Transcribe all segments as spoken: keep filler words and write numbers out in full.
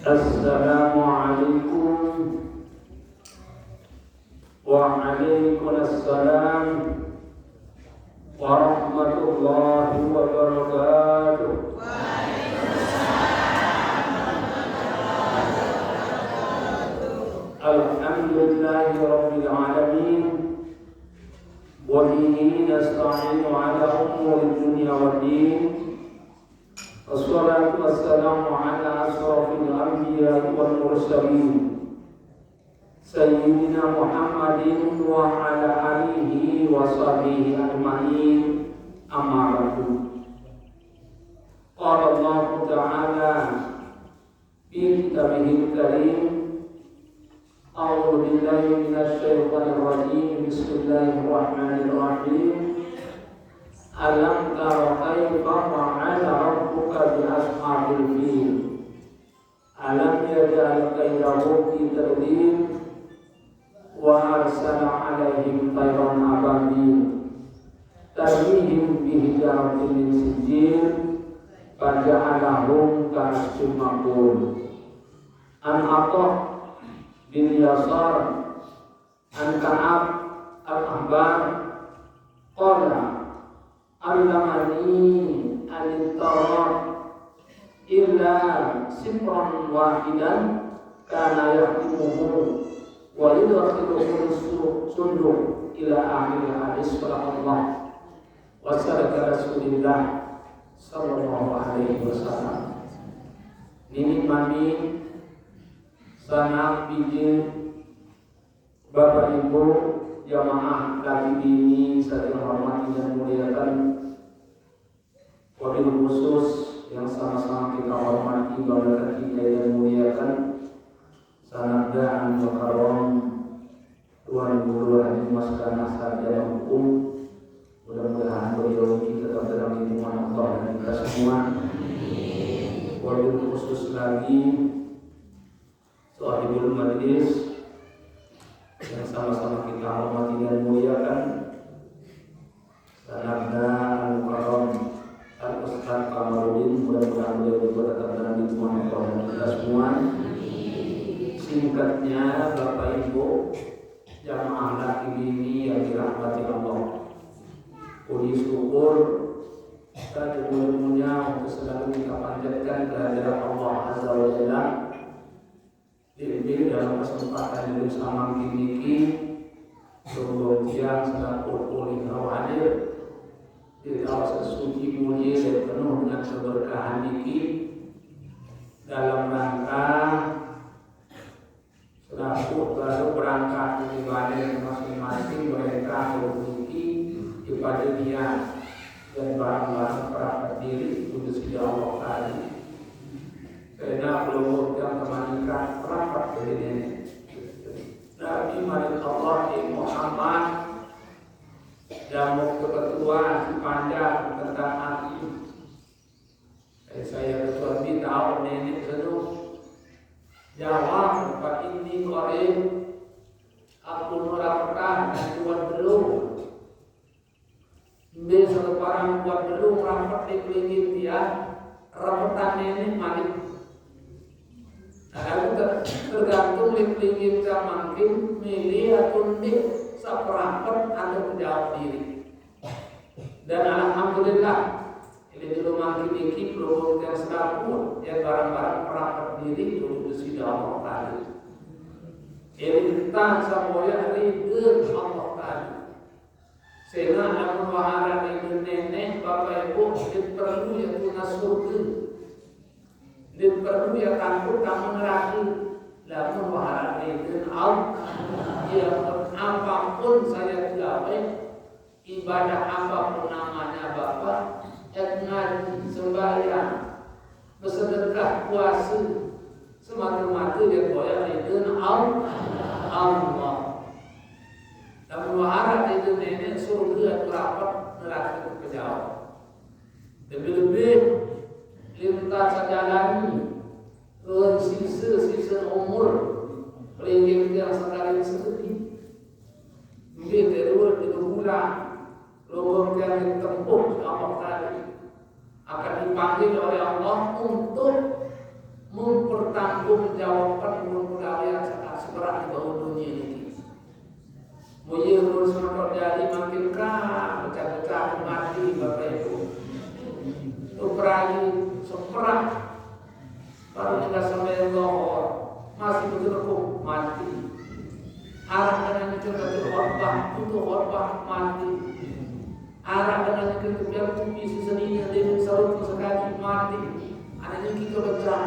السلام عليكم. وعليكم السلام ورحمة الله وبركاته. الحمد لله رب العالمين، وبه نستعين على أمور الدنيا والدين، والصلاة والسلام على أشرف الأنبياء والمرسلين، سيدنا محمد وعلى آله وصحبه أجمعين، أما بعد. قال الله تعالى في كتابه الكريم: أعوذ بالله من الشيطان الرجيم. بسم الله الرحمن الرحيم. ألم تر كيف فعل ربك بأصحاب الفيل؟ ألم يجعل كيدهم في تدليل؟ وأرسل عليهم طيرا أبابيل ترميهم بحجارة من سجيل فجعلهم كعصف مأكول. عن عطاء بن يسار عن كعب الأحبار قال: علمني أن ترى إلا سفرا واحدا كان يختمه ويدخله الصندوق إلى آخر الحديث. صدق الله وصدق رسول الله صلى الله عليه وسلم. Nini mami, sanak biji, Bapak Ibu, jamaah laki bini saya hormati dan muliakan, wabil khusus yang sama-sama kita hormati, banggakan kita dan muliakan, sanabda anu mukarram Tuan Guru Haji Mas Kanah Sarjana Hukum. Mudah-mudahan beliau ini tetap dalam lindungan Allah dan kita semua. Wabil khusus lagi Sohibul Majlis yang sama-sama kita hormati dan muliakan, Sanabda Al-Mukarram Al-Ustaz Kamarudin, mudah-mudahan beliau juga tetap dalam lindungan Allah dan kita semua. Singkatnya, Bapak Ibu, jamaah laki bini yang dirahmati Allah, puji syukur dan ilmunya untuk selalu kita panjatkan kehadirat Allah Azza wa Jalla. Jadi dalam kesempatan yang sama kini, sombong tiang selaku ulih hadir di kawasan suci mulia dan penuh dengan keberkahan niki, dalam rangka selaku baru berangkat di badan masing-masing mereka niki ibadah dia dan barang-barang perapat diri untuk sida Allah tadi. Karena belum yang kemanikan perapat dari nenek. Nabi Manik Allah Muhammad dan mau kebetulan panjang tentang hati. Eh, saya ketua bi tahu nenek senu. Jawab, Pak, ini korek aku nurapkan dan buat belum. Mbe seleparan buat belum rapet di pelingin dia, rapetan nenek malik. Nah, itu ter- tergantung di pelingin ka mangkin milih atau ndik saperapet atau menjawab diri. Dan alhamdulillah, ini dulu mangkin iki pelungguh yang seraput, ya barang-barang perapet diri dulu di sida Allah tadi. Ini tentang samboya ridho Allah tadi. Sehingga lamun wahara ridho nenek, Bapak Ibu, diperlu ya tunas surga. Diperlu ya takut kamu neraka. Lamun wahara ridho Allah, ya pun apapun saya gawe, ibadah apapun namanya Bapak, et ngaji, sembahyang, bersedekah, puasa, semata-mata dia goyang ridho Allah. Allah. Lamun wahara ridho nenek, surga atau rapet, neraka itu kejauh. Lebih-lebih lintas sajalani, eh, sisa-sisa umur, ringgit yang sekali sedih. Mungkin kedua, tiga bulan, lowong yang ditempuh si Allah tadi akan dipanggil oleh Allah untuk mempertanggungjawabkan umur pegawai yang sangat seberat di bawah dunia ini. Moye terus ngotot dari makin ka pecah-pecah mati, Bapak Ibu. Itu perayu seberat. Baru kita sampai lohor, masih betul mati. Arah dengan itu betul khotbah, butuh khotbah, mati. Arah dengan itu biar kupi seseninya dia sarut sekali, mati. Anak ini kita pecah.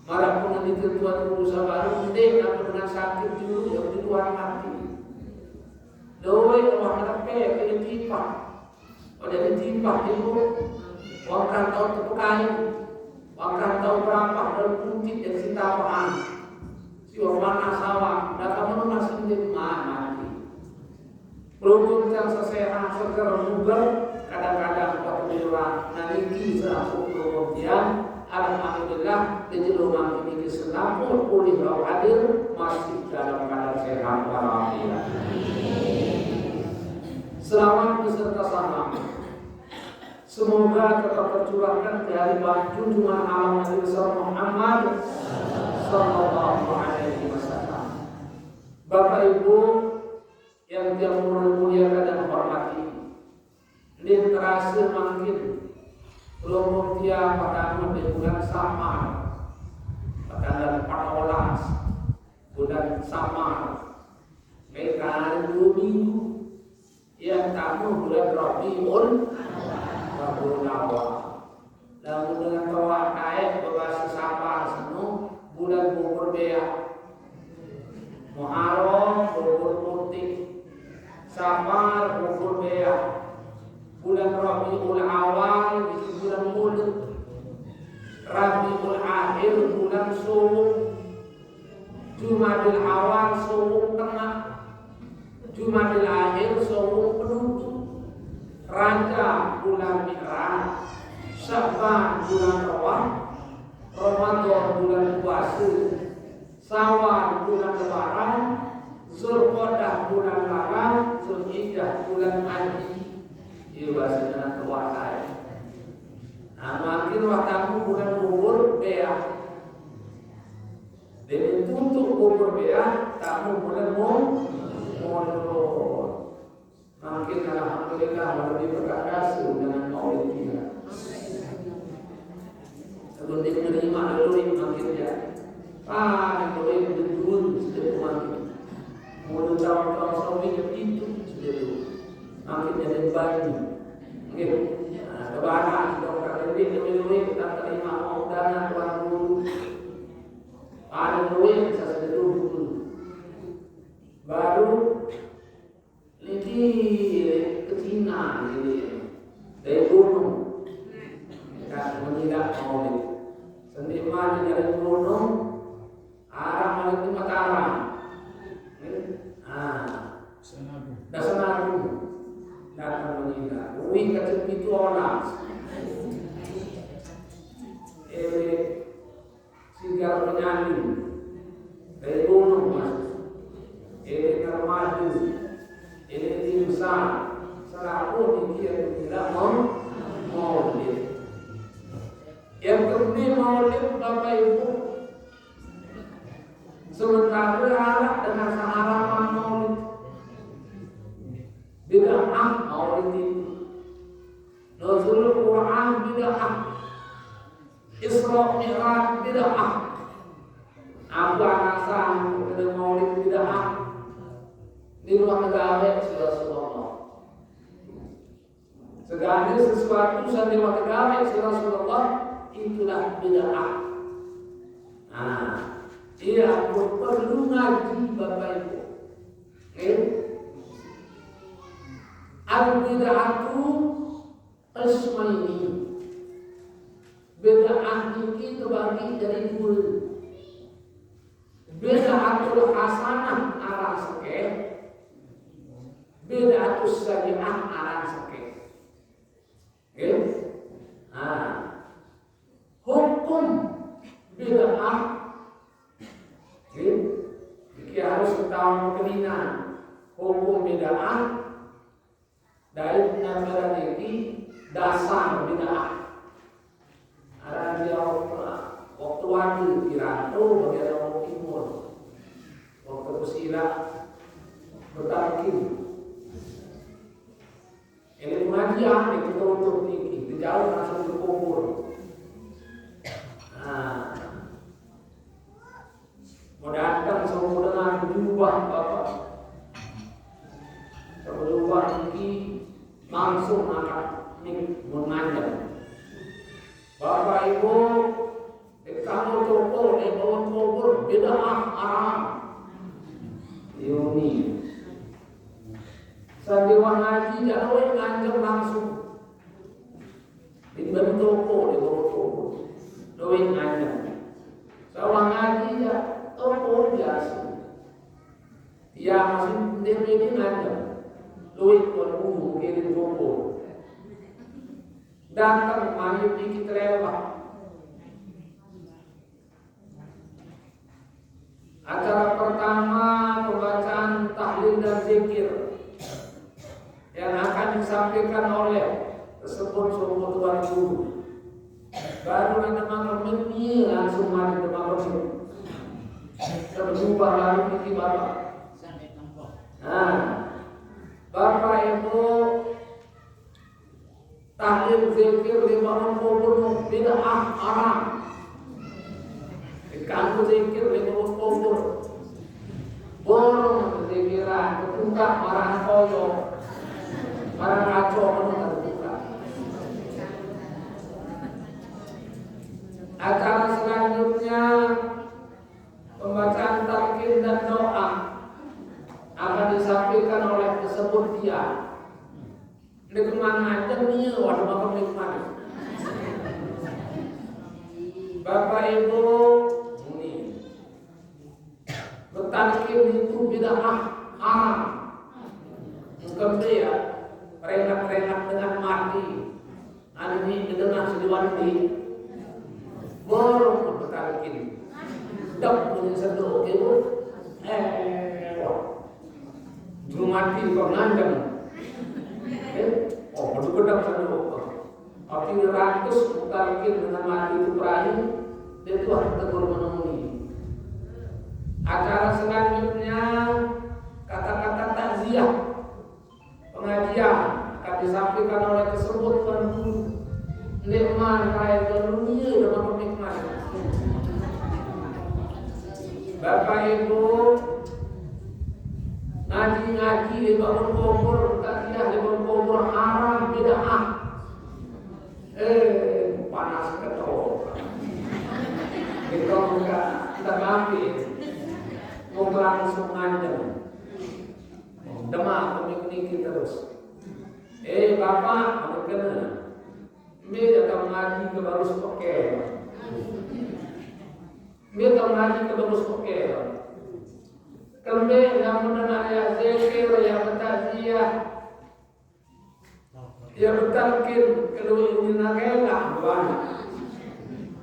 Marah pun nanti Tuhan berusaha baru, nanti apa dengan sakit dulu, yang di luar mati. Doi, wah, kenapa kena tipa? Pada ditimpah ibu, wakah tau tepekai, wakah tau berapa dan kunci dan sita apaan. Si mana sawah, dah kamu masih di mana mati. Berhubung yang sesehat seger bugar, kadang-kadang waktu lewat nanti serapu berhubung tiang, alhamdulillah, di jelumang ini diselamut oleh Roh Hadir, masih dalam keadaan sehat walafiat. Selawat beserta salam semoga tetap tercurahkan dari junjungan alam Nabi besar Muhammad sallallahu alaihi wasallam. Bapak Ibu yang tiang muliakan dan hormati, ini terasa makin kelompok tiang pertama di bulan Safar, tanggal empat belas bulan Safar. Mereka hari dua minggu yang tamu bulan Rabiul, Rabiul Awal. Lamun dengan tawak naik berbahasa Safar seno bulan bubur beak. Muharram bubur putih. Safar bubur beak. Bulan Rabiul Awal itu bulan mulut. Rabiul Akhir bulan suwung. Jumadil Awal suwung tengah. Jumadil Akhir suwung penutup. Rajab bulan Mi'raj. Sya'ban bulan Rawah. Ramadan bulan puasa. Syawal bulan Lebaran. Zulqa'dah bulan Laran. Zulhijjah bulan Haji. Iya bahasa dengan kuasa. Nah, makin wah tamu bulan bubur beak. Demi tutup bubur beak, tamu bulan mau molor. Makin alhamdulillah, malah diberkati dengan maulid kita. Sebelum dia menerima dulu makin ya. Ah, itu yang betul sudah makin. Mau tahu-tahu suami itu sudah dulu. Makin jadi banyak. Oke. Nah, kebanyakan kita orang lebih lebih kita terima undangan Tuhan dulu. Paling luwih bisa seduh dulu. Baru niki ke Cina niki. Dari gunung. Ya, menyidak maulid. Seniman dari gunung, arah maulid itu Mataram. Ah. Dasar aku. Datang menyidak. Wih, kecil itu orang. Eh, Sigar penyanyi dari gunung, Mas. Ini termaju. Ini tim besar. Selaku dia tidak mau maulid. Yang penting maulid, Bapak Ibu. Sementara anak dengan sahara maulid. Bid'ah maulid itu. Nuzul Quran bid'ah. Isra Mi'raj bid'ah. Apa alasan kita maulid bid'ah? Di luar negara, ya Rasulullah. Segala sesuatu yang di luar negara, ya Rasulullah, itulah bid'ah. Nah, iya, perlu ngaji Bapak Ibu. Eh? Al-bid'atu qismaini. Bid'ah niki terbagi dari dua. Bid'atul hasanah aran sekeh, bid'atus sayyi'ah aran sekeh. Oke? Nah, hukum bid'ah, oke? Iki harus ketahuan kemina. Hukum bid'ah dari penampilan ini dasar bid'ah. Ada dia Waktu ade piranto bagian Lombok Timur. Waktu pesila bertalkin. Ini pengajian itu untuk niki, dijauh langsung ke kubur. Nah, mau datang semua dengan jubah Bapak. Sama jubah niki langsung angkat mik mengajar. Bapak Ibu, kamu toko di bawah kubur, bid'ah haram. Yuni. Sandiwang ngaji, jangan nganjeng langsung. Di bawah toko, di bawah kubur. Doing nganjeng. Sawang ngaji ya, toko biasa. Ya, masih dia ini nganjeng. Luit tuan guru, kirim toko. Datang, mari bikin terlewat. Acara pertama pembacaan tahlil dan zikir yang akan disampaikan oleh tersebut sungguh Tuan Guru. Baru ada malam ini langsung mari ke malam ini. Terjumpa baru di Bapak. Nah, Bapak Ibu, tahlil zikir di bangun kubur bid'ah haram. Kamu zikir di bangun kubur. Borong zikiran, ketukar marah koyo. Marah kacau, kamu tak ketukar. Acara selanjutnya pembacaan talqin dan doa akan disampaikan oleh tersebut dia. Ini kemana aja nih, waduh, makan nikmat. Bapak Ibu, ini bertalqin itu bid'ah haram. Bukan dia, rengat-rengat dengan mati. Anu ni, kita nak seduan ni. Borong bertalqin. Tak punya satu, oke, Bu? Eh, wah. Juru mati kau nganjang. Eh, oh, betul-betul satu. Tapi ratus bertalqin dengan mati itu perahu, dia tuan tegur menemui. Acara selanjutnya, kata-kata takziah. Pengajian akan disampaikan oleh tersebut Tuan Guru. Nikmat kaya Tuan Guru, iya, udah makan nikmat. Bapak Ibu, ngaji-ngaji di bangun kubur, takziah di bangun kubur, haram, bid'ah. Eh, panas betul. Kita buka, kita mampir. Mau langsung nganjeng. Demak, kami niki terus. Eh, Bapak, anu kena. Mbe datang ngaji ke baru sepekel. Mbe datang ngaji ke baru sepekel. Kembe namun anak ya zikir, ya bertakziah, ya bertalqin, kalau ini nagela, buana.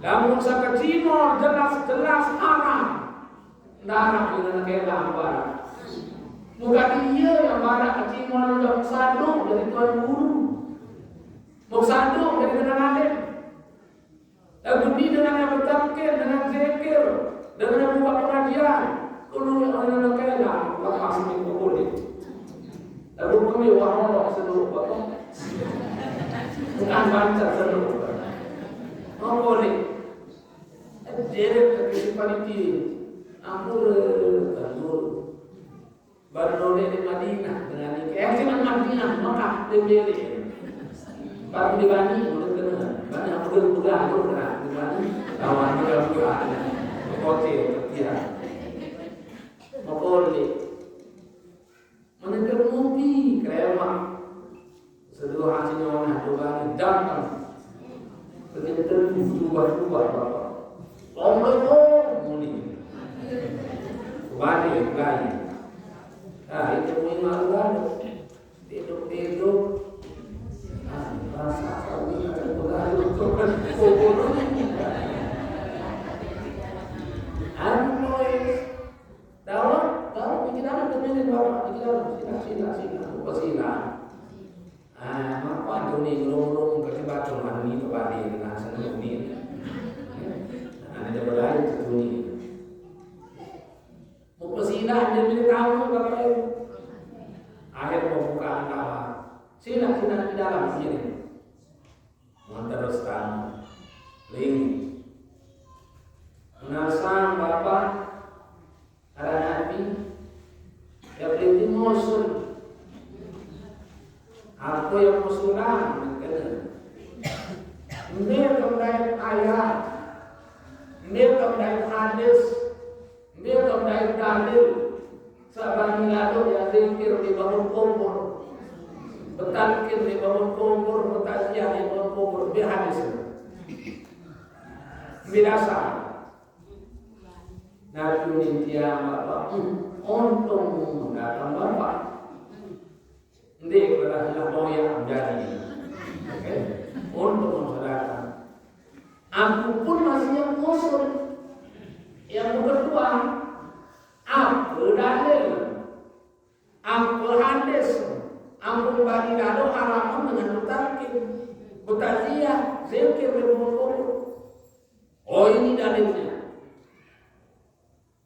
Lamun sakacimol jelas-jelas haram. Ndarah dengan kena barang. Bukan dia yang barang kecimol yang sadu dari Tuan Guru. Mau sadu dari dengan alim. Lagu ni dengan yang bertakir, dengan zikir, dengan yang buka pengajian. Kalau orang yang kena, lepas ni boleh. Lagu kami wahana seluruh potong. Bukan baca seluruh. Apa ni? Deret ke si panitia. Ampun, ampun. Baru noleh di Madinah dengan ni. Eh, jangan Madinah, Mekah, dia beli. Baru di Bani, udah kena. Bani, aku udah pegang, udah kena. Di Bani, kawan dia pegang. Koce, ketiak. Mokoli. Mana ke rumpi, kerema. Seduha haji nyawa nah, dua hari datang. Begitu berubah-ubah, Bapak. Assalamualaikum, muni. Kembali, kembali. Ah, itu muni malu-malu. Tidur-tidur. Ah, rasa kami akan berlalu. Anu, boy. Tahu, tahu, pikiran, pikiran, Bapak, pikiran. Sila, sila, sila. Bukan sila. Ah, mapa tu ni, ngelurung ke tempat tu, mani tu balik dengan senang ni. Ah, ni Dah, dia punya tamu, Bapak Ibu. Akhir pembukaan kamar. Sila, sila di dalam sini. Mau terus tamu. Ling. Menasang Bapak, ada nabi. Ya, berarti musul. Apa yang musulan? Kena. Ini kembali ayat. Ini kembali hadis. Ini kembali dalil. Sabani lalu ya zikir di bangun kubur. Betalkin di bangun kubur, betakziah di bangun kubur. Dia hadis. Biasa. Nabi ni dia Bapak. Hmm, untung datang Bapak. Nanti kalau sudah mau ya jadi. Oke. Untung datang. Aku pun masih yang kosong. Yang kedua, apa dalil? Apa hadis? Apa bagi lalu haramun dengan betalkin? Betakziah, zikir, berkumpul. Oh, ini dalilnya.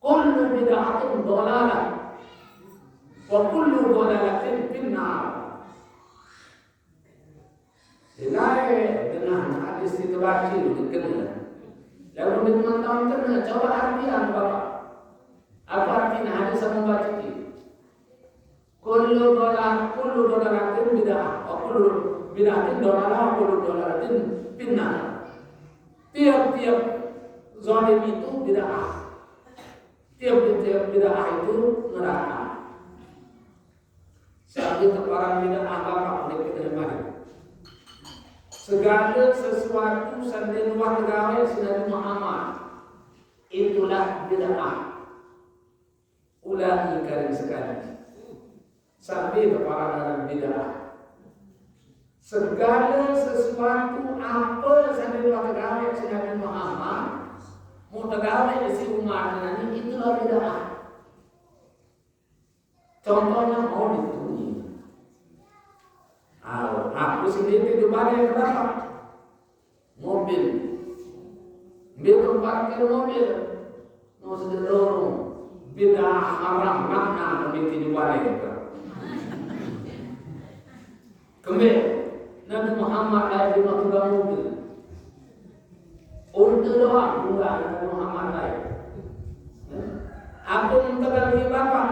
Kullu bid'atin dhalalah. Wa kullu dhalalatin finnar. Selain dengan hadis itu wajib dikenal. Lalu dengan tahun kena coba artian Bapak. Apa artinya hadis yang membaca ini? Kullu dhalal, kullu dhalalatin bid'ah. Wa kullu bid'atin dhalalah, wa kullu dhalalatin finnar. Tiap-tiap zalim itu bid'ah. Tiap-tiap bid'ah itu neraka. Sambil keparan bid'ah Bapak boleh kita dengar. Segala sesuatu sanding wah tegawe si Nabi Muhammad, itulah bid'ah. Ulangi kali sekali. Sambil keparan dalam bid'ah. Segala sesuatu apa sanding wah tegawe si Nabi Muhammad, mau tegawe si umat ini, itulah bid'ah. Contohnya maulid ini. Aku sendiri di mana yang kenapa? Mobil. Dia tempat ke mobil. No sederhana. Bid'ah haram makna kami di mana itu. Kembali. Nabi Muhammad lahir di Madura mobil. Untuk doa, bukan Nabi Muhammad lain. Aku minta bagi Bapak,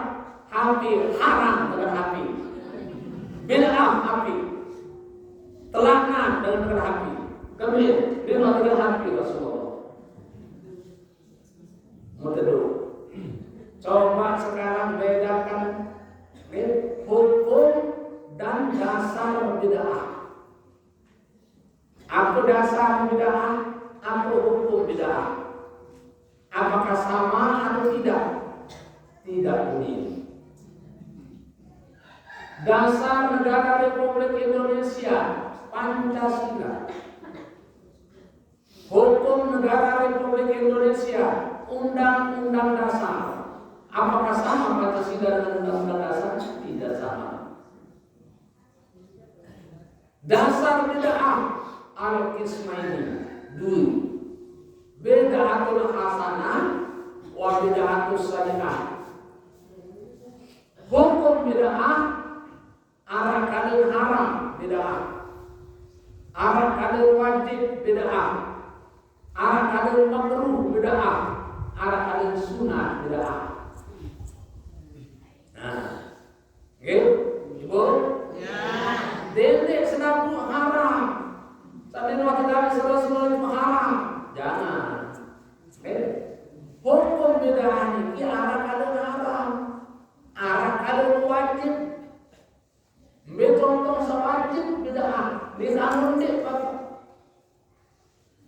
hapi haram dengan hapi. Bid'ah hapi. Telaknat dengan dengan hapi. Kami bid'ah dengan hapi Rasulullah. Mau teduh. Coba sekarang bedakan, eh, hukum dan dasar bid'ah. Apa dasar bid'ah? Apa hukum bid'ah? Apakah sama atau tidak? Tidak boleh. Dasar negara Republik Indonesia, Pancasila. Hukum negara Republik Indonesia, Undang-Undang Dasar. Apakah sama Pancasila dengan Undang-Undang Dasar? Tidak sama. Dasar bid'ah al-qismaini, dua. Bid'atul hasanah wa bid'atus sayyi'ah. Hukum bid'ah, arak kali haram bid'ah. Arak kali wajib bid'ah. Arak kali makruh bid'ah. Arak kali sunat bid'ah. Nah, nggih, Ibu? Ya. Dendek senapuk haram. Sampai waktu kami Rasulullah itu haram. Jangan. Eh, hukum bid'ah niki arak kali haram. Arak kali wajib. Ambil contoh sawajib bid'ah. Di anu ndik, Bapak.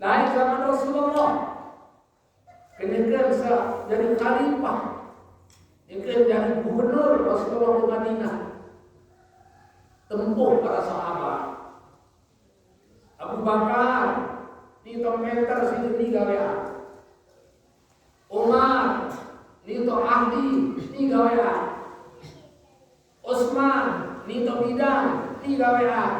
Lain zaman Rasulullah. Kenyeken sa jadi khalifah. Kenyeken jadi gubernur Rasulullah di Madinah. Tempuh para sahabat. Abu Bakar, ni to meter sini ni gawean. Umar, ni to ahli ni gawean. Utsman, ni to bidang ni gawean.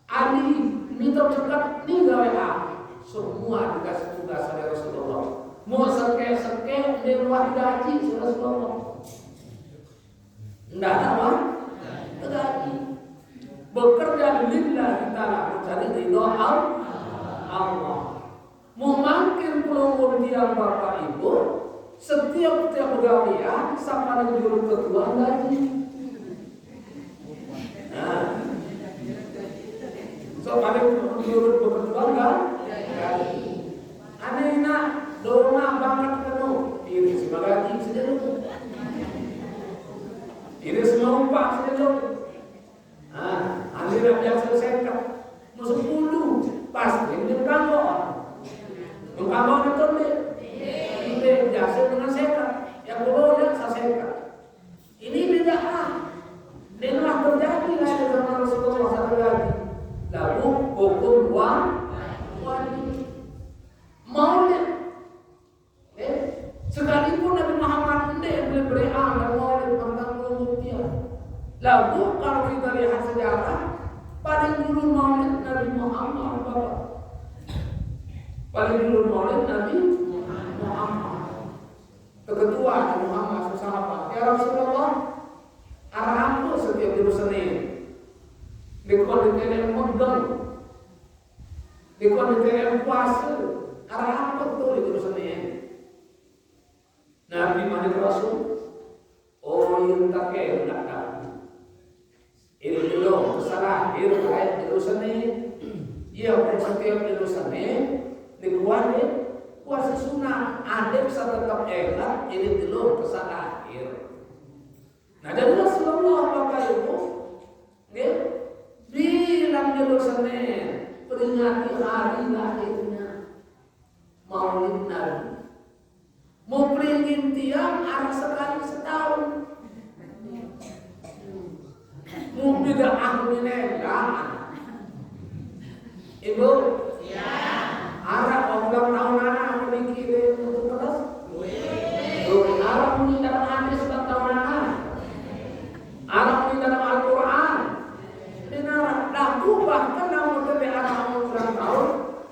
Ali, ni to cekap ni gawean. Semua dikasih tugas oleh Rasulullah. Mau sengke-sengke, di luar gaji si Rasulullah. Ndak ada, Bang. Terjadi. Bekerja lillahi ta'ala, mencari ridho Al-, Allah. Mau mangkin pelungguh tiang Bapak Ibu, setiap-tiap pegawaian, siapa yang juru ketua gaji. Nah. So, paling juru ketua gaji. Ane ina, doma banget kenu. Iris magaji sedelu. Iris mau pak sedelu. Nah, ane ina biasa seket. Mau sepuluh. Pas, ini kanggo. Kanggo itu deh. Ini biasa dengan seket. Ya, kalau ya, saya seket. Ini bid'ah. Dan telah terjadi lah di zaman Rasulullah satu lagi. Lalu hukum wa-, wajib. Maulid. Eh, sekalipun Nabi Muhammad ndak boleh bereang dan maulid tentang pembuktian. Lalu kalau kita lihat sejarah, paling dulu maulid Nabi Muhammad, Bapak. Paling dulu maulid Nabi Muhammad. Keketua Nabi Muhammad sahabat. Ya Rasulullah, arah apa setiap juru seni? Dikon diteleng megang. Dikon diteleng puasa. Arah apa tu juru seni? Nabi mani Rasul. Oh, yang tak kena nak. Ini dulu, kesalah, ini kait dulu seni. Iya, setiap dulu seni, di luar ni, puasa sunat, ada bisa tetap enak, ini dulu kesalah, ini. Nah, jadi Rasulullah, Bapak Ibu, nggih, bilang dulu seni, peringati hari lahirnya Maulid Nabi. Mau peringin tiang arah sekali setahun. Mau beda ahli nenda. Ibu? Ya. Arah ulang tahun anak memiliki untuk kelas? Tuh, arah muni dalam hadis ulang tahun anak. Arah muni dalam Al-Quran. Dengar, lagu bahkan namun tebe anak ulang tahun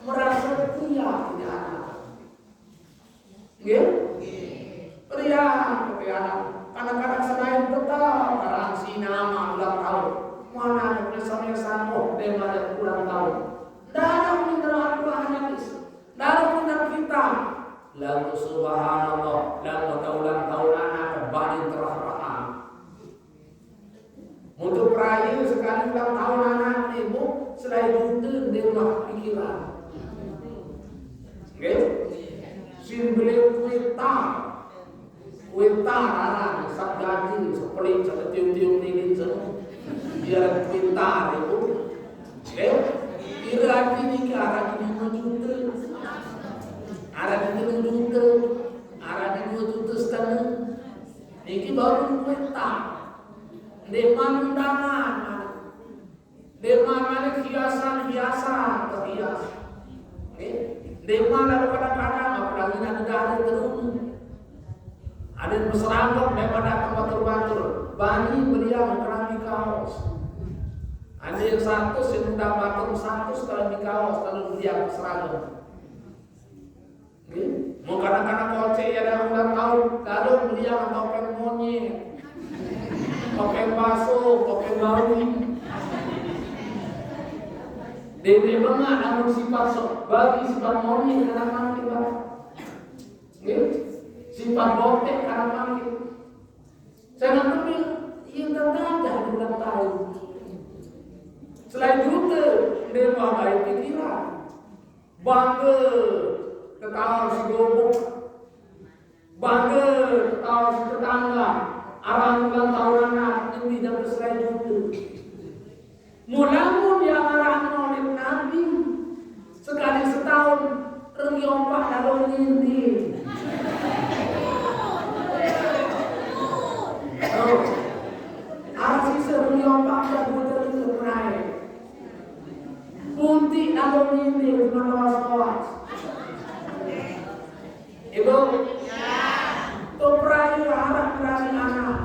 merasa dia tidak ada. Nggih? Periang, periang. Kadang-kadang selain betul, orang si nama ulang tahun. Mana ada pesan-pesan, oh, dia ada ulang tahun. Dalam minta Al-Quran hadis. Dalam minta kita. Lalu subhanallah, lalu ulang tahun anak kembali terah-terah. Untuk perayaan sekali ulang tahun anak ibu, selain itu, dia mah pikiran. Oke? Sing beli kue tar. Kue tar, anak, sak gaji, sepeling, satu tiung-tiung lilin, satu. Biar kue tar, ibu. Oke? Kira lagi nih, arah lima juta. Arah lima juta. Arah dua juta setengah. Niki baru kue tar. Ndeqman undangan. Ndeqman malik hiasan-hiasan terhias. Nggih. Ndeqman lalu kadang-kadang apalagi nak negara terumbu. Ada yang berseragam daripada datang batur-batur. Bani beliau keramik kaos. Ada yang satu, saya minta batur satu sekali di kaos, lalu beliau berseragam. Nggih. Mau kadang-kadang kocek ya dalam ulang tahun, lalu beli yang topeng monyet, topeng baso, topeng bawi. Dede bengak namun sifat sok, bagi sifat monyet kadang mangkit, Pak. Nggih. Sifat botek kadang mangkit. Saya nak ambil, yang tertanda di ulang tahun. Selain juta, dia mau baik pikiran. Bangga ketawa si gobok. Bangga ketawa si tetangga. Arah ulang tahun anak, lebih dari seratus juta. Mulamun yang arah maulid Nabi sekali setahun, renggi opak lalu nindi. Oh. Arah sisa renggi opak dan muter itu menaik. Punti lalu nindi, cuma lawas-lawas. Ibu, tu perayu harap berani anak.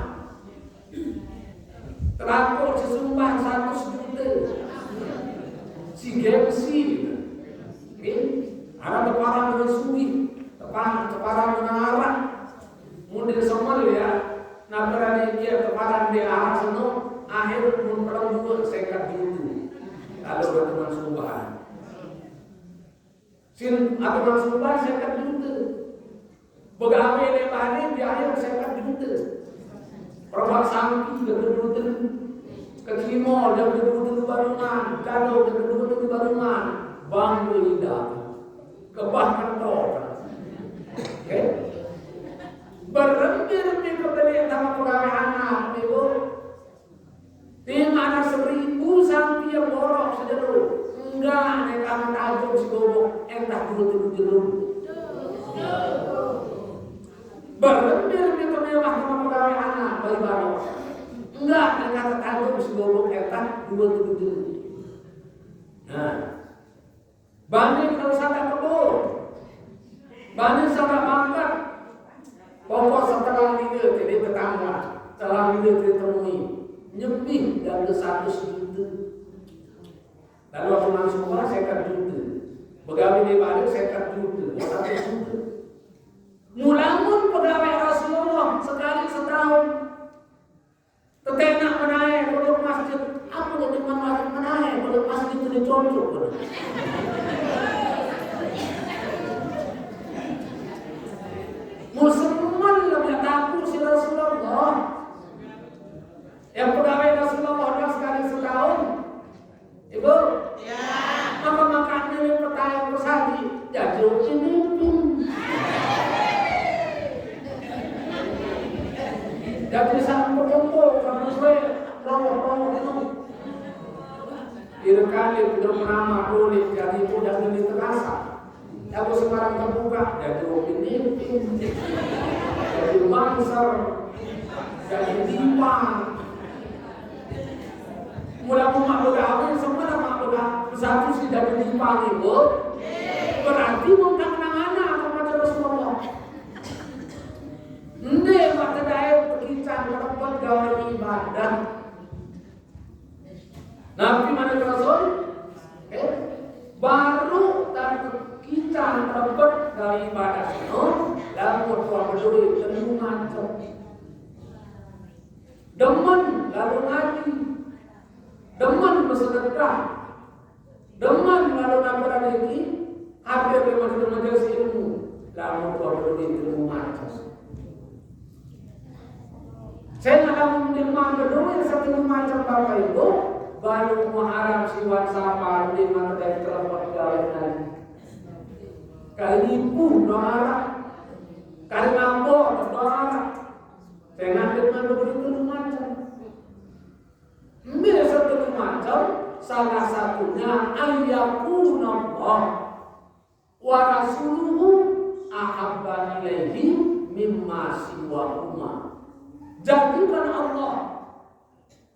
Terapuk sesumbang seratus juta. Si gengsi. Nggih. Arah teparang dengan sugi. Teparang, teparang dengan arah. Mundin semel ya. Nah, berani dia teparang Di arah sana, akhir mun perang dua, seket juta. Kalau berteman subahan. Sin, atau nang sumbang seket juta. Begawe leq bale biaye seket juta. Perbuat sampi jaga due telu. Kecimol jaga due telu barungan. Kado jaga due telu barungan. Bangga lidah. Kebah kentok. Oke? Berembe-rembe kebeleq tame pegawe anak, Ibu. Timaq seribu sampi borok sejelo. Enggak, nek kamu tajum si gobok, endah due telu jelo. Berembe-rembe kemewah sama pegawe anak, bayi barok. Enggak, nek kata tajum si gobok, endah due telu jelo. Nah. Bani kalau sanak kebon, bani sanak makan, pokok setelah nine jadi tetangga, setelah nine jadi temui, nyebih dan ke satu juta. Lalu aku langsung wah seket juta. Begawe di balik seket juta, satu juta. Mulamun pegawai Rasulullah sekali setahun. Tetenak menae, kalau masjid, apa jadi menae, kalau masjid itu dicontoh. Musemen lebih takut si Rasulullah. Yang pegawai Rasulullah dah sekali setahun. Ibu? Ya. Apa makanya yang pertanyaan Saji? Jadi pemimpin. Jadi sampai kumpul sama gue, rawuh-rawuh itu. Kira kali udah pernah boleh jadi udah ini terasa. Aku sekarang terbuka, jadi pemimpin, jadi banser, jadi dipa. Mula aku mak begawe, semua mak begawe. Satu si jadi dipa, Ibu. Berarti mau tak kenang anak, aku baca Rasulullah. Ndeq maq tedae tekican terebet gawe ibadah. Napi manik Rasul? Eh, baruq tekican terebet gawe ibadah seno, lamun tuah bedoe telu macem. Demen lalo ngaji, demen besedekah, demen lalo nambah rezeki, hadir di majelis-majelis ilmu, lamun tuah bedoe telu macem. Sengaq lamun ndeqman bedoe setelu macem Bapak Ibu, baluq Muharram siwaq Safar ndeqman tedae telepon gaweq lagi. Kali nipu doang araq, kali ngambek doang araq. Sengaq ndeqman bedoe telu macem. Mbe setelu macem, salah satunya an yakunallah wa rasuluhu ahabba ilaihi mimma siwahuma. Jadikan Allah,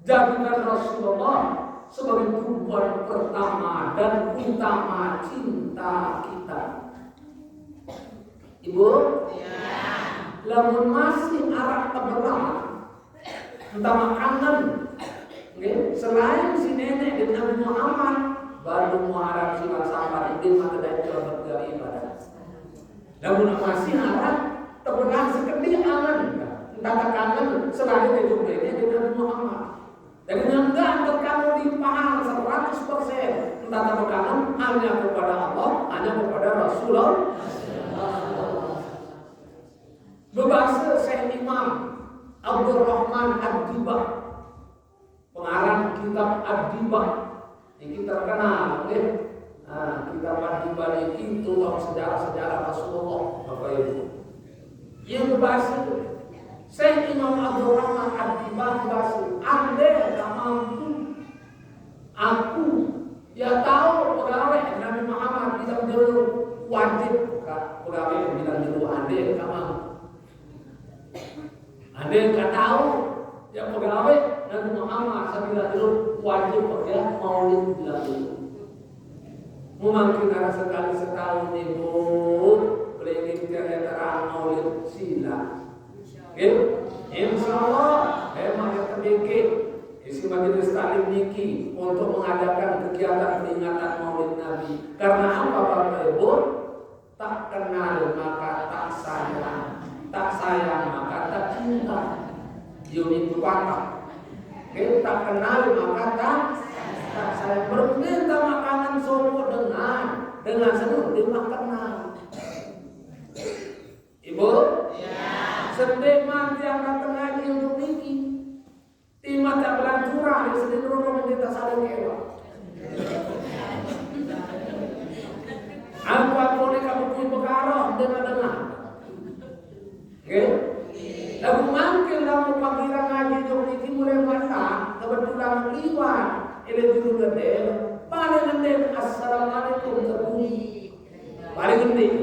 jadikan Rasulullah sebagai tujuan pertama dan utama cinta kita. Ibu? Ya. Lamun masih araq tebelah, entah makanan, nggih, selain si neneq dait Nabi Muhammad, baluq Muharram siwaq Safar, ndeqman tedae terebet gawe ibadah. Lamun masih araq tebelah sekediq angen, entah tekangen selain itu neneq dait Nabi Muhammad. Jadi, nggak terkadang dipaham seratus persen, entah terkadang hanya kepada Allah, hanya kepada Rasulullah. Bebase Syekh Imam Abdurrahman Ad-Dibah, pengarang kitab Ad-Dibah, niki terkenal, nggih. Nah, kitab Ad-Dibah niki tentang sejarah-sejarah Rasulullah, Bapak Ibu. Yang bebase, Syekh Imam Abdurrahman Ad-Dibah bebase, andai tak mampu aku, ya tahu pegawai Nabi Muhammad bilang dulu wajib, Kak, pegawai bilang dulu andai tak mampu. Andai tak tahu, ya pegawai Nabi Muhammad sebilang dulu wajib ya maulid bilang dulu. Mungkin ada sekali setahun, Ibu, beli terang maulid sila. Oke? Insya Allah, saya makin sedikit isi majelis taklim niki untuk mengadakan kegiatan peringatan maulid Nabi. Karena apa, Bapak Ibu? Tak kenal maka tak sayang, tak sayang maka tak cinta. Yuni Tuata. Kita kenal maka tak, tak sayang. Berminta makanan sopo dengan, dengan senang, dia mah kenal. Ibu? Ya. Sendiri mati anak tengah dia untuk niki. Timat tak belanjuran, ya, sedih dulu kita saling kecewa. Aku, aku ni kamu kui bekaro, dengar-dengar. Oke? Lagu mangkin lagu panggilan ngaji jok niki mulai mata, kebetulan liwat, ile juru gede, paling ngendeng, "Assalamualaikum," terbunyi. Paling ngendeng.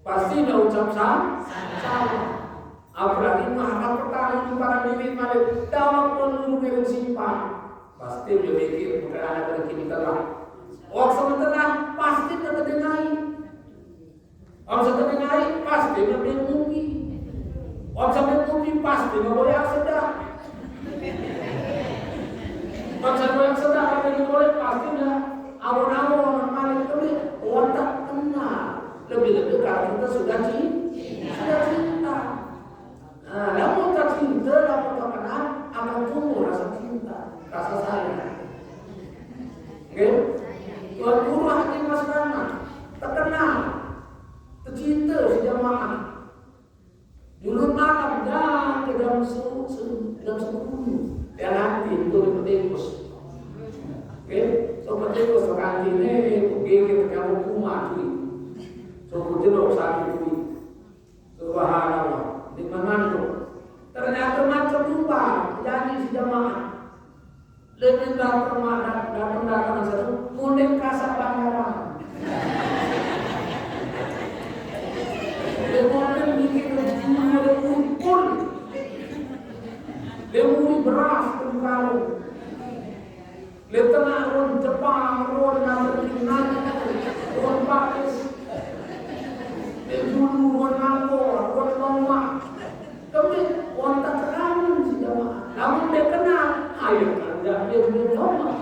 Pasti nggak ucap salam. Salam. Apalagi mah petani para diri malik, dawak pun nunggu ngirim simpan. Pasti dia mikir, "Bukan ada rezeki telah." Orang sama telah, pasti nggak terdengar. Orang sama terdengar, pasti nggak mupi. Orang sama mupi, pasti nggak boleh sedang. Bangsa goyang sedang, tapi di boleh pasti dah. Awon-awon, paling kami, otak tenang. Lebih-lebih kalau kita sudah cinta. Sudah cinta. Nah, lamun tak cinta, lamun tak kenal, akan tumbuh rasa cinta, rasa sayang. Oke? Tuan Guru Haji Mas Rama, terkenal, tercinta si jamaah. Dulu malam dah ke jam se-, se-, jam sepuluh. Dia nanti itu di Petingkus. Oke? So Petingkus ke kantin ni, pergi ke pejabat rumah tu. So Petingkus satu tu. Subhanallah. Di mana tu? Ternyata macam lupa. Jadi si jamaah. Lebih datang, datang, datang satu, munding kasak bandaran. Dia munding bikin rezeki ada kumpul. Dia muri beras ke muka lu. Dia tengah run Jepang, run Amerika, run Pakis. Dia dulu run Angkor, run Lombok. Tapi orang tak kenal si jamaah. Namun dia kenal, ayo kerja dia punya jamaah.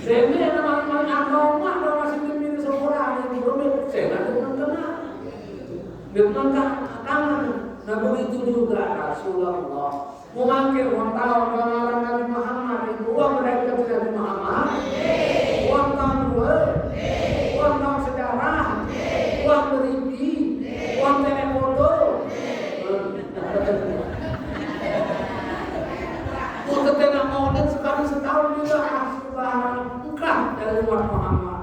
Saya ni nama-nama agama, agama sini pilih sekolah ni, belum saya nak dengar kenal. Dia memang tak kangen. Nah, begitu juga Rasulullah. Memanggil orang tahu pengenalan Nabi Muhammad itu, orang mereka Nabi Muhammad, orang tahu dua, orang tahu sejarah, orang beriti, orang telefoto. Untuk tengah maulid sekali setahun juga, ah, sudah engkah dari umat Muhammad.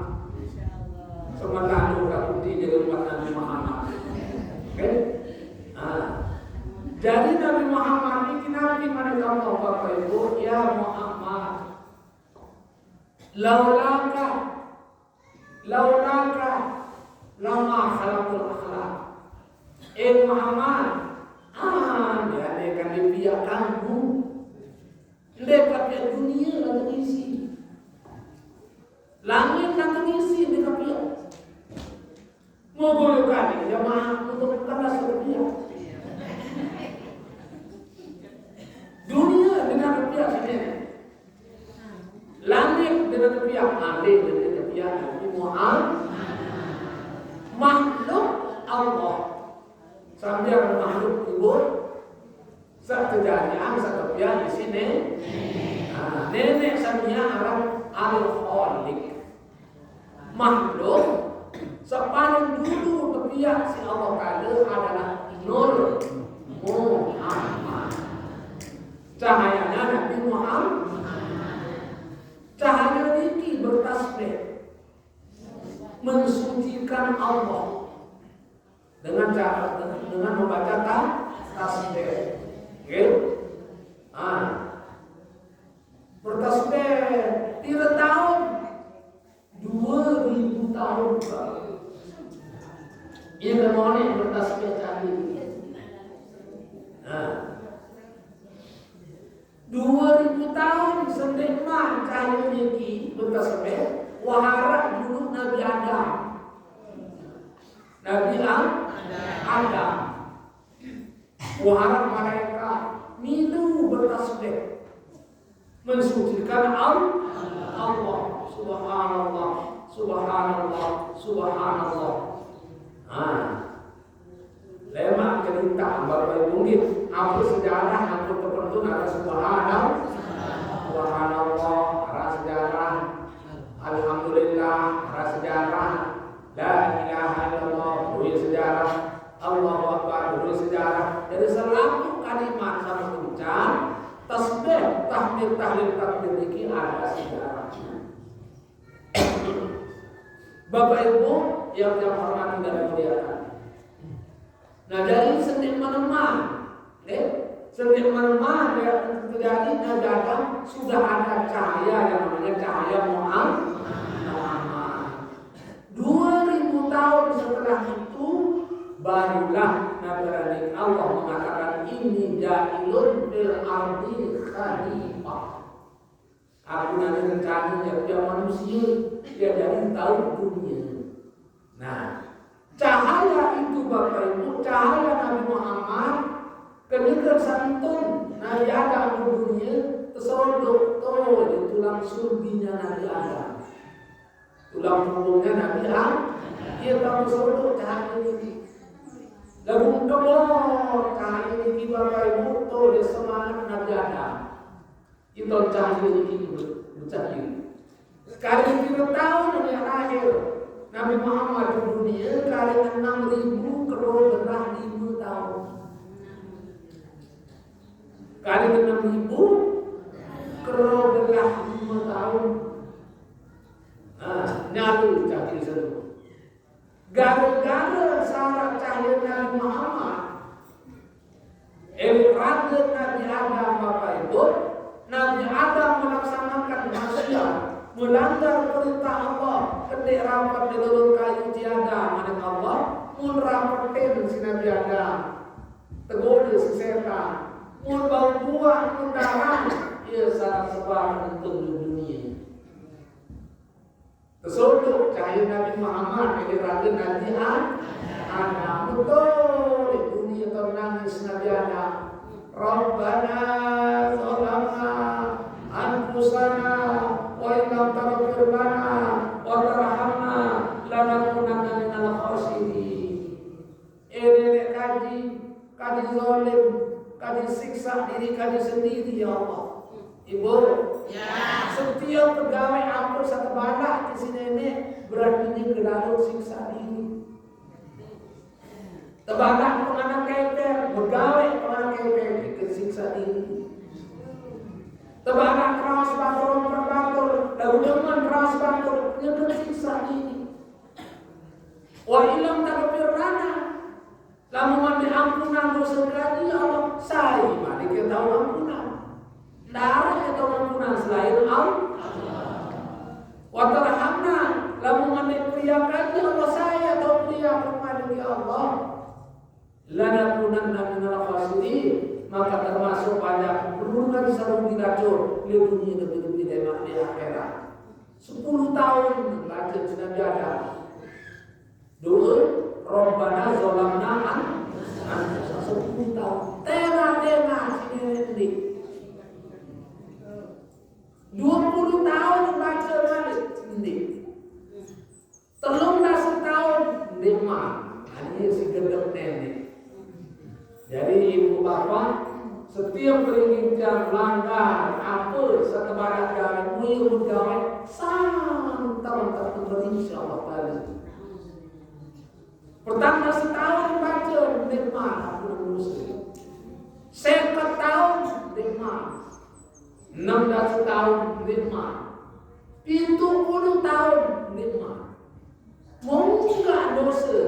Sementara udah putih jadi umat Nabi Muhammad. Oke? Nah, jadi Nabi Muhammad ini Nabi mana kamu Bapak Ibu? Ya Muhammad, laulaka, laulaka, lama khalaqtul akhlak. Eh Muhammad, ah, dia kan dia kamu. Ndeq pakai dunie lagi isi. Langit lagi isi ndeq pakai. Mau goyokane jamaah untuk kelas rupiah. Dunia dengan rupiah sini. Langit dengan rupiah, ada dengan rupiah Nabi Muhammad. Makhluk Allah. Sambil makhluk kubur, sekejadian, sekepian di sini. Nah, nenek sania aran Al-Khaliq. Makhluk sepaling dulu kepiak si Allah Ta'ala adalah Nur Muhammad. Cahayanya Nabi Muhammad. Cahaya niki bertasbih, mensucikan Allah dengan cara, dengan membaca ta-, tasbih. Oke? Nah, bertasbih tiga tahun, dua ribu tahun. Ini namanya bertasbih tadi. Nah, dua ribu tahun sendek man cahaya niki bertasbih, waharak dulu Nabi Adam. Nabi Am-, Adam. Waharak malaikat milu bertasbih, mensucikan Al-, Allah. Subhanallah, subhanallah, subhanallah. Nah. Lemak cerita, Bapak Ibu, nggih. Apa sejarah, apa tertentu, ada subhanallah, subhanallah, ada sejarah, alhamdulillah, ada sejarah, la ilaha illallah, duwe sejarah, Allahu Akbar, duwe sejarah. Jadi selaku kalimat sama ucap, tasbih, tahmid, tahlil, takbir iki ada sejarahnya. Bapak Ibu yang saya hormati dan muliakan. Nah, jadi sendi menemah, eh, sendi menemah ya, terjadi, nah, dalam sudah ada cahaya yang namanya cahaya Muhammad. Dua ribu tahun setelah itu, barulah Nabi Allah mengatakan, "Inni ja'ilun fil ardi khalifah." Aku nanti rencana ya, dia manusia, dia jadi tahu dunia. Nah, cahaya itu, Bapak Ibu, cahaya Nabi Muhammad, ketika santun Nabi Adam ke dunia, terseruduk tuh di tulang sulbinya Nabi Adam. Tulang punggungnya Nabi Adam, dia tahu terseruduk cahaya ini. Lagu kebor cahaya ini, Bapak Ibu, tuh dia semangat Nabi Adam. Kita cahaya ini, cahaya. Kali kita tahu dari lahir Nabi Muhammad di dunia, kali enam ribu kero belah lima tahun. Kali enam ribu kero belah lima tahun. Nah, nyalu cahaya semua. Gara-gara syarat cahaya Nabi Muhammad, eh, raga Nabi Adam, Bapak Ibu, Nabi Adam melaksanakan maksiat, melanggar perintah Allah, ketik rapat di lorong kayu tiada, mana Allah, mun rapetin si Nabi Adam, tegoda si setan, mun bau buah, mun darah, ia syarat sebab untuk dunia. Tersulut cahaya Nabi Muhammad, jadi raga Nabi Ad-, Adam. Betul, di dunia ternangis Nabi Adam. Rabbana zalamna anfusana wa illam taghfir lana wa tarhamna lanakunanna minal khasirin. Eh, nenek kaji, kaji zalim, kaji siksa diri kaji sendiri, ya Allah. Ibu, ya. Setiap pegawai ampun satu balak ke si nenek, berarti dia kedalut siksa diri. Tebalak penganak keper, pegawai penganak keper, dia kesiksa diri. Tebalak keras batur, batur, lalu demen keras batur, dia kesiksa diri. Wa illam taghfir lana, lamun mande ampunan dosa kaji, ya Allah, sai mande kita tahu ampunan. Ndak ada kita tahu ampunan selain Allah. Wa tarhamna, lamun mande pria kaji, ya Allah, sai tahu pria mande, ya Allah. Lanakunanna minal khasirin, maka termasuk pada keburukan sarung dilacur di dunia lebih-lebih demak di akhirat. Sepuluh tahun baca Nabi Adam. Doa, Rabbana zalamna an-, anfusana, sepuluh tahun. Tena-tena si nenek ni. Dua puluh tahun baca balik ni. Telung dasa tahun nikmat. Ini si gedek nenek. Jadi ibu bapak, setiap beringin tiang langgar apa setebarak gawe, muyun gawe, santer tak terberi, insya Allah taala. Pertama setahun baca nikmat aku manusia. Seket tahun nikmat. Enam belas tahun nikmat. Pitu puluh tahun nikmat. Munggah dosa.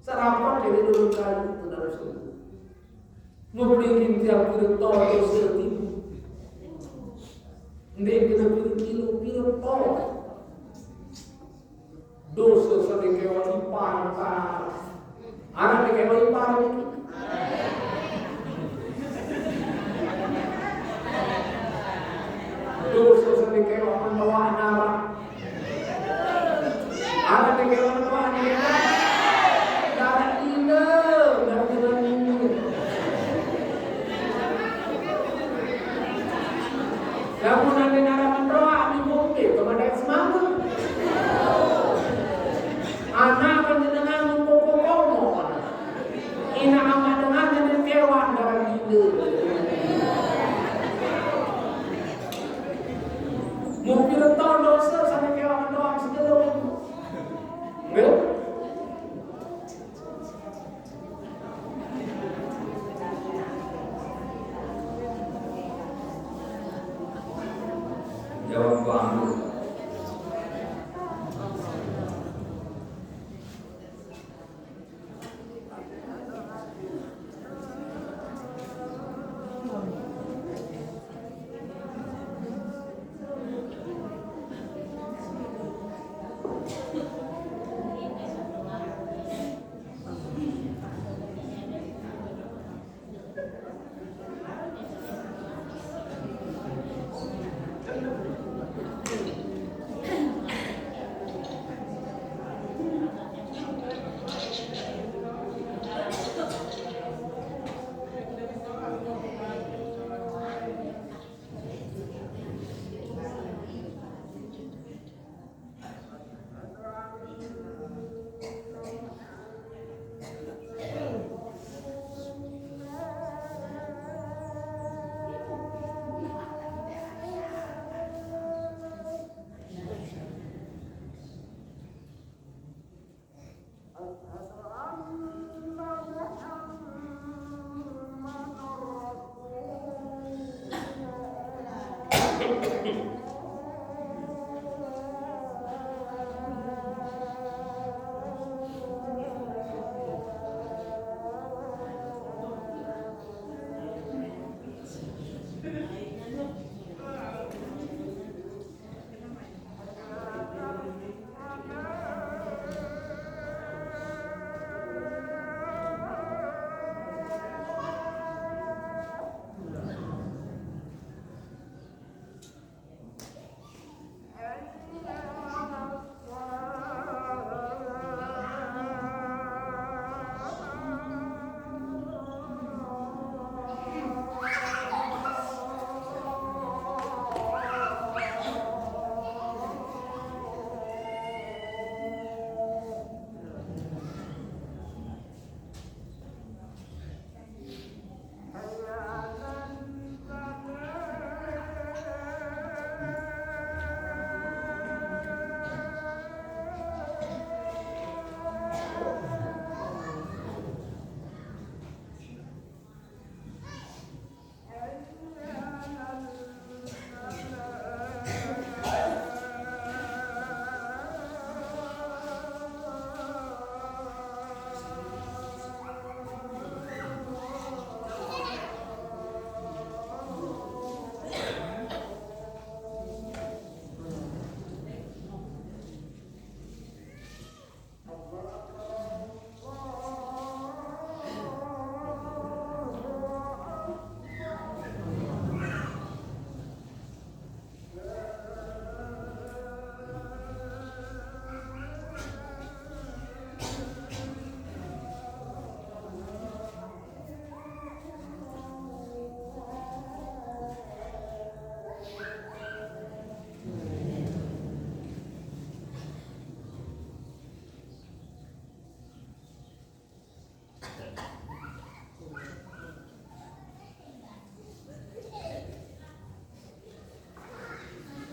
Sarapan jadi dulu kali itu dalam semua. Mupingin tiap pira to dosa tipu. Ndik kena pira kilo, pira to. Dosa sing dikewani ipar, anak dikewani ipar niki. Dosa sing dikewani mendoa anak. Anak dikewani mendoa anak. Darah ina, darah ina ini. Lamun ane nara menroa, ami mungkin kepada semangat. Anak kan jenengan mung komo.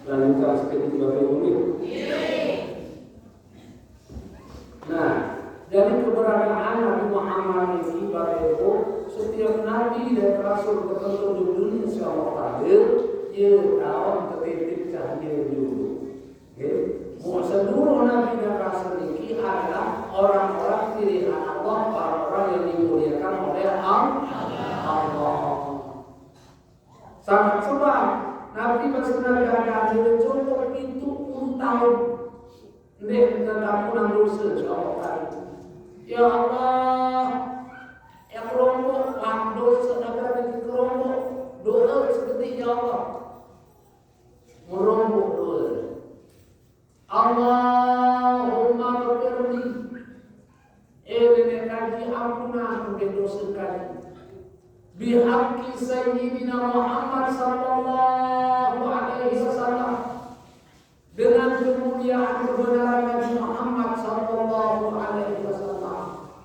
Lanjutkan sedikit, Bapak Ibu. Nah, dari keberadaan Nabi Muhammad ini, Bapak Ibu, setiap nabi dan rasul tertentu di dunia, insya Allah Ta'ala, dia tahu tertitip cahaya dulu. Oke. Mau seluruh nabi dan rasul ini adalah orang-orang pilihan Allah, orang-orang yang dimuliakan oleh Allah. Sangat sebab Nabi Nabi Adam dia cukup itu puluh tahun. Nggih, tetapi nang dosa, insya Allah. Ya Allah, yang kerombok, wah, dosa, ada di kerombok, doa seperti, ya Allah. Merombok doa. Allahumma ghfirli. Eh, nenek kaji, ampunan mungkin dosa kaji. Bihaqqi Sayyidina Muhammad sallallahu alaihi wasallam. Dengan kemuliaan kebenaran Nabi Muhammad sallallahu alaihi wasallam.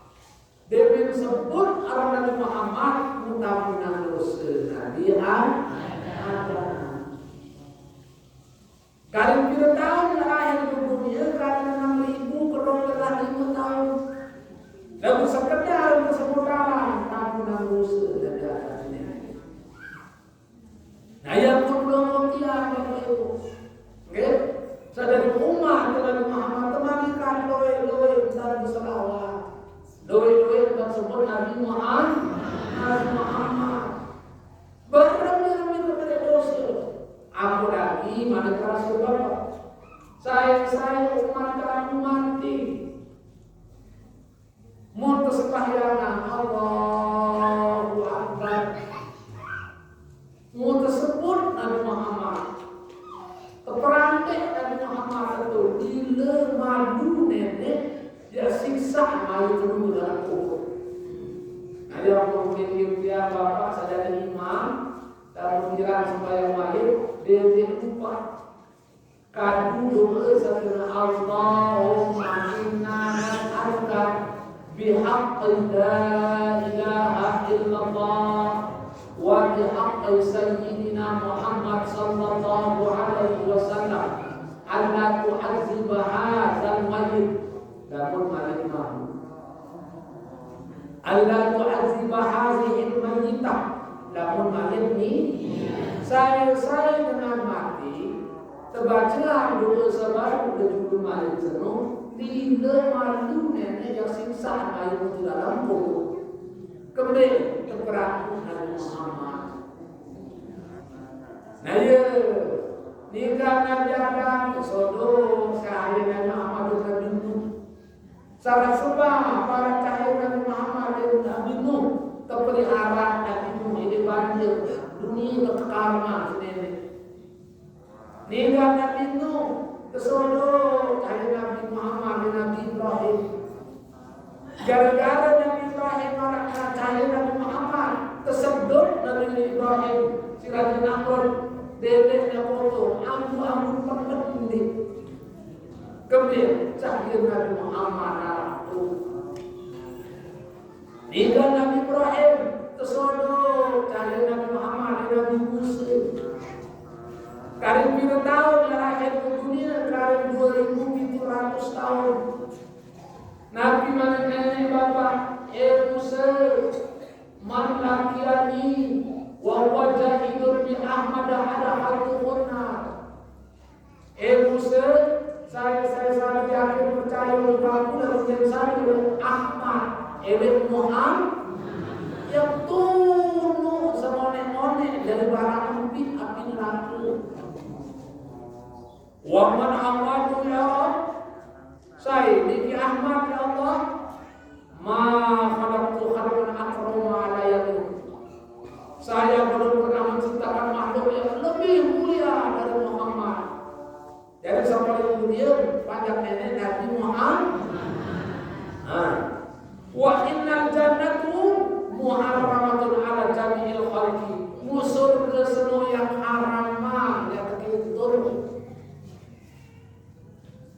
Demi sebut aran Nabi Muhammad, mudah-mudahan dosa Nabi Adam. Karing pira taun lahir di dunia? Karing enam ribu, kurang lebih lima tahun. Lalu sekedar kesementara, ampunan dosa dan dosa ini. Nah, yang perlu tiang, Bapak Ibu. Oke? Sadari umat Nabi Muhammad, temani kan loe-loe dan selawat. Loe-loe dan sebut Nabi Muhammad. Nabi Muhammad. Berembe-rembe kepada dosa. Aku lagi mana kerasa Bapak. Saya, saya umat kamu mati. Mun tesembahyang, Allahu Akbar. Mun tersebut Nabi Muhammad. Teperantik Nabi Muhammad itu bila malu nenek, dia siksa malu dulu dalam kubur. Nah, yang mungkin dia Bapak sadari imam, dan kirang sembahyang wajib, dia, dia lupa. Kadu doa sakira, Allahumma inna nas'aluka bihaqqi la ilaha illallah wa bihaqqi Sayyidina Muhammad sallallahu alaihi wasallam, alla tu'azziba hadzal mayyit. Lamun mayyit mah. Alla tu'azziba hadzihil mayyitah. Lamun mayyit ni, saya, saya dengan mati, tebaca doa sabar udah judul mayyit seno, lila malu nenek yang siksa mayyit di dalam kubur. Kembali ke perahu Nabi Muhammad. Nah, ya, nikah Nabi Adam, sodo, sehari Nabi Muhammad, Nabi Nuh. Salah sebab para cahaya Nabi Muhammad dan Nabi Nuh, terpelihara Nabi Nuh ini banjir, dunia berkekarma senene. Ninggal Nabi Nuh, kesodo cahaya Nabi Muhammad dan Nabi Ibrahim. Gara-gara Nabi Ibrahim anak cahaya Nabi Muhammad, tersedot Nabi Ibrahim, si Raja Namrud, bebeknya foto, ambu-ambu pendek. Kembali cahaya Nabi Muhammad, anak tu. Ninggal Nabi Ibrahim, tersodo cahaya Nabi Muhammad, Nabi Musa. Karing pira tahun lahir ke dunia? Karing dua ribu tujuh ratus tahun. Nabi mana nenek bapak, eh Musa, man laqiyani wa huwa jahidun bi Ahmad ala hatuhunna. Eh Musa, saya, saya sangat yakin percaya oleh kamu dan ujian saya oleh Ahmad, elek Muhammad, yang tunduk semonek-monek dari barang api, api neraka. Wa man Ahmadu ya Rabb, saya niki Ahmad ya Allah, ma khalaqtu khalqan akrama ala yadayya. Saya belum pernah menciptakan makhluk yang lebih mulia dari Muhammad. Jadi sama dengan mulia panjang nenek Nabi Muhammad. Nah. Wa innal jannatu muharramatun ala jami'il khalqi. Musuh ke semua yang haram mah, yang terkena.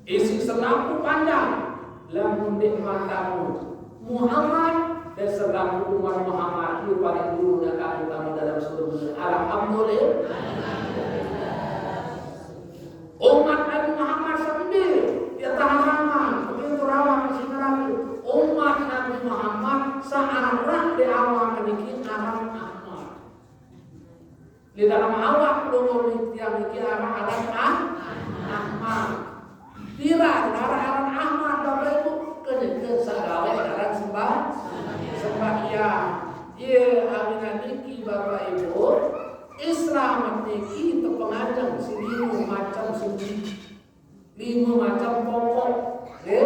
Isi selaku panjang, lamun dek matamu Muhammad dan selaku umat Muhammad, lu paling dulu nak kamu kamu dalam surga. Alhamdulillah. Umat Nabi Muhammad sendiri, ya tahan lama, begitu rawan di neraka. Umat Nabi Muhammad searah di awal niki aran Ahmad. Di dalam awak dulu tiang niki aran, aran Ah-, Ahmad. Pira aran, aran Ahmad, Bapak Ibu, kene ke sagawe aran sembah, sembahyang. Iya, amina niki Bapak Ibu, Islam niki tepengajeng silih macam sendi. Lima macam pokok, ya.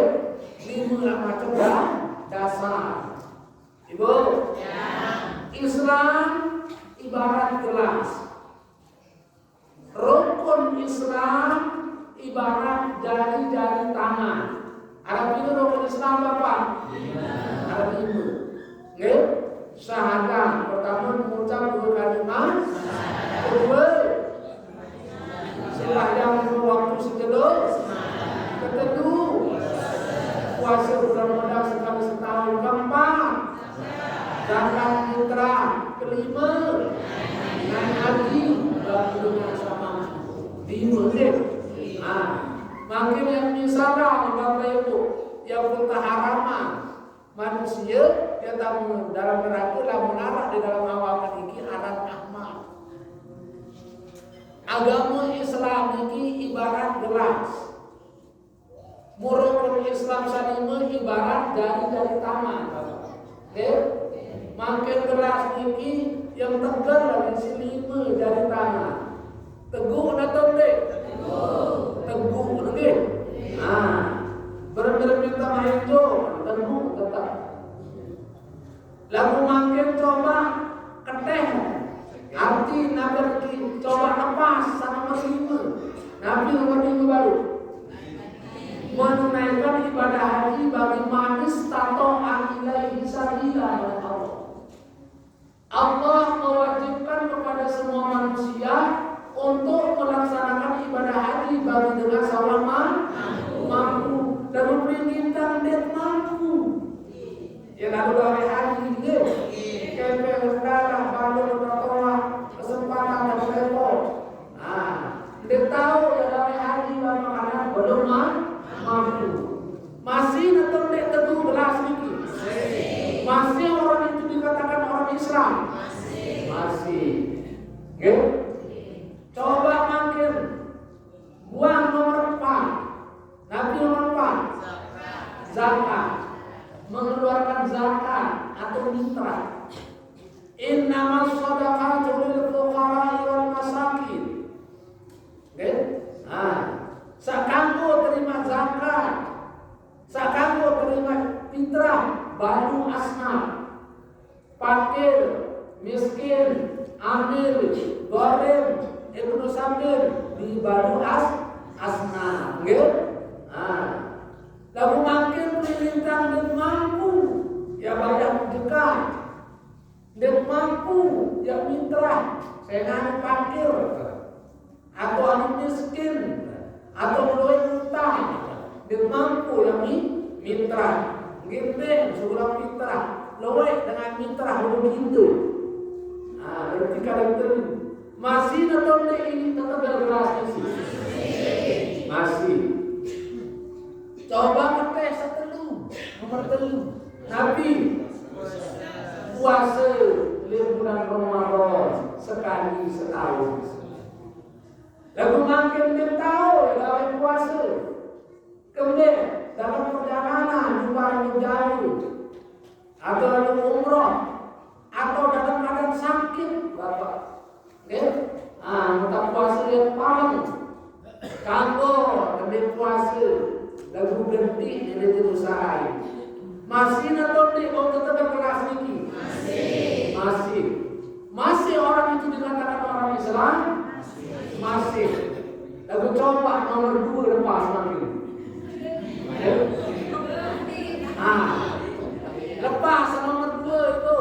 Lima macam da-, dasar. Ibu, Islam ibarat gelas. Rukun Islam ibarat jari-jari tangan. Ada pira rukun Islam, Bapak? Ada lima. Nggih? Syahadat. Pertama, mengucap dua kalimat. Kedua, sembahyang lima waktu sejenis. Ketelu, puasa bulan Ramadan sekali setahun. Keempat, zakat fitrah. Kelima, naik haji bagi dengan sama. Lima, nggih. Nah, makin yang misalnya, Bapak Ibu, yang pun haraman, manusia yang tamu dalam neraka lah menarak di dalam awak niki aran Ahmad. Agama Islam niki ibarat gelas. Murukun Islam salima ibarat jari-jari tangan. Oke? Makin gelas niki yang tegel lagi si lima jari tangan. Teguh atau nggih? Teguh, nggih. Nah, berembe-rembe tengah hijau, teguh tetap. Lagu makin coba keteh. Arti nabi coba lepas sama menerima. Nabi nomor lima baru. Menunaikan ibadah haji bagi manis tato ilaihi sabila oleh Allah. Allah mewajibkan kepada semua manusia untuk melaksanakan ibadah haji bagi dengan sawa ma-, mampu. Lalu perintah nggih mampu. Ya, lalu gawe haji nggih. Kepeng darah, balung, trotoar, kesempatan dan repot. Nah, nggih tahu ya gawe haji, makanan belum ma-, mampu. Masih tetap nggih teguh gelas niki. Masih orang itu dikatakan orang Islam. Masih. Nggih. Coba makin buang nomor empat. Nabi nomor empat. Zakat. Mengeluarkan zakat atau fitrah. Innamas sadaqatu lil fuqara'i wal masakin. Nggih? Nah, sakanggo terima zakat, sakanggo terima fitrah, balu asnaf. Fakir, miskin, amil, gharim, ibnu sabil, dibalu as-, asnaf. Nggih? Nah, lagu makin perintah dan mampu, ya bayar zakat. Dan mampu, ya fitrah, saya nganu fakir. Atau anu miskin, atau meluai utang, dia mampu yang mi-, fitrah. Nggih, seorang fitrah, luai dengan fitrah dulu gitu. Nah, berarti kalau itu masih tetap ini tetap dalam gelas isi. Masih. Coba ngetes setelu, nomor telu. Nabi puasa lima bulan Ramadan sekali setahun. Lagu makin dia tahu dalam puasa. Kemudian dalam perjalanan luar negara atau lalu umroh atau dalam keadaan sakit, Bapak. Oke? Ah, tetap puasa yang paling. Kanggo, kami puasa. Lagu genti ini diusahain. Masih atau nggih, mau tetap kelas niki? Masih. Masih. Masih orang itu dikatakan orang Islam? Masih. Lagu coba nomor dua lepas lagi. Ya. Nah, lepas sama nomor dua itu.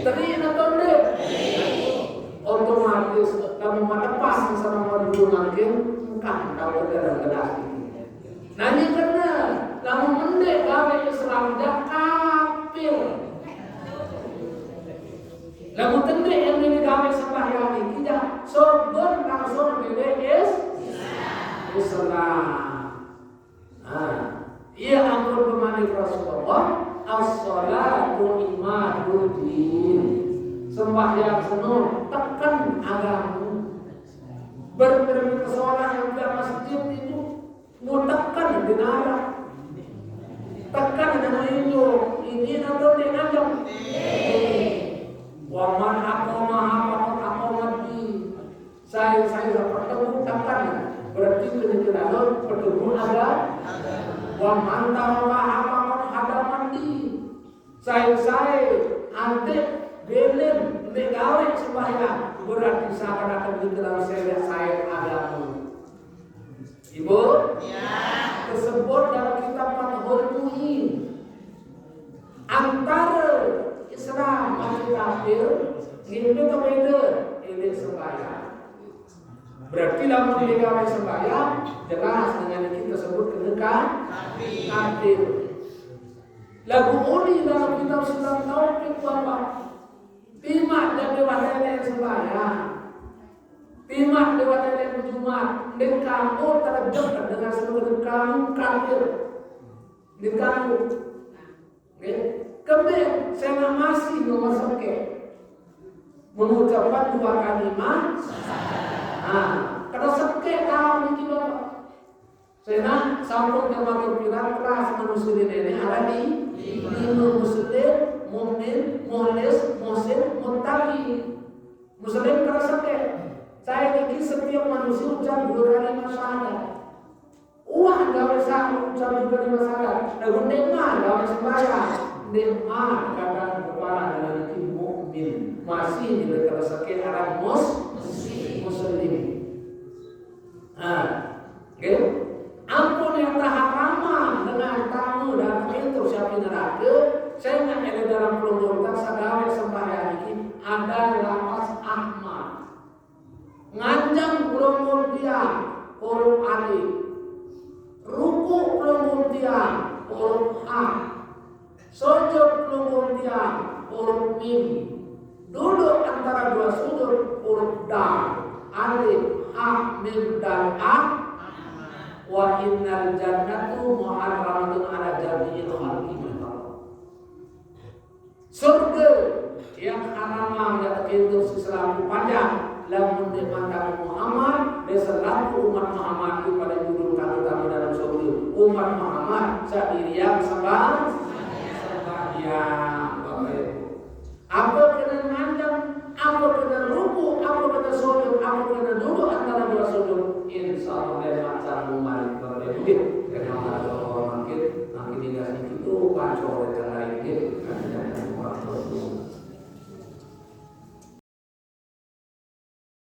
Teri atau nggih? Otomatis kamu mau lepas sama nomor dua makin engkah kalau dalam gelas ini. Nanya kena, kamu mendek gawe Islam dah kafir. Lamun tendek yang ini gawe sembahyang ini tidak sogon langsung gawe is-, Islam. Nah, iya ampun pemanik Rasulullah, "As-salatu imaduddin." Sembahyang seno teken agama. Berpergi ke sholat yang ke masjid itu, mau teken di nara. Teken dengan itu, ini atau di ngajak. Wa man aqama apa aqama di. Saya, saya pertemu teken. Berarti kena kita pertemu ada. Wa man taraka apa hadaman di. Saya, saya antik belen, ndeq gawe sembahyang. Berarti seakan-akan di dalam saya, saya agama. Ibu? Ya. Tersebut dalam kitab Fathul Muin. Antara Islam masih kafir, ini beda, ini sembahyang. Berarti lamun dia gawe sembahyang, jelas dengan ini tersebut kena ka-, kafir. Lagu uni dalam kitab Sulam Taufik, Bapak. Timaq dewek lelek sembahyang. Timaq dewek lelek Jumat. Ndeq kanggo terjep dengan seluruh kamu kafir. Ndeq kanggo. Nggih. Kembe, saya masih nomor sekeq. Mengucapkan dua kalimat. Nah, kena sekeq taun niki, Bapak. Sena sampun tematur piran kelas manusia ini ada di lima: muslim, mukmin, mukhlis, muhsin, muttaqi. Muslim terus sekeq. Saya niki setiap manusia ucap dua kalimat syahadat. Wah, gawe sah ucap dua kalimat syahadat. Lagu nikmat gawe sembahyang. Nikmat kata kepala dengan niki mukmin. Masih diberi terus sekeq aran mus-, muslim. Nah, nggih. Ampun yang taharama dengan tamu dan pintu siapi neraka, saya nggak ada dalam pelungguh sagawe sembahyang ini ada lapas Ahmad. Nganjang pelungguh tiang, huruf alif. Ruku pelungguh tiang, huruf ha. Sujud pelungguh tiang, huruf mim. Duduk antara dua sujud, huruf dal. Alif, ha, mim, dal, a. Wa innal jannatu muharramatun ala jami'il khalqi. Surga yang haram yang terpintu selaku panjang. Lamun di mata Muhammad, di selaku umat Muhammad itu pada judul kami dalam surga. Umat Muhammad sendirian sebab sembahyang, Bapak Ibu. Apa kena mandang, apa kena ruku, apa kena sujud, apa kena duduk antara dua sujud, insya Allah dia macam mari, Bapak Ibu. Kena malah orang makin, makin ingat itu pancor dan lain gitu.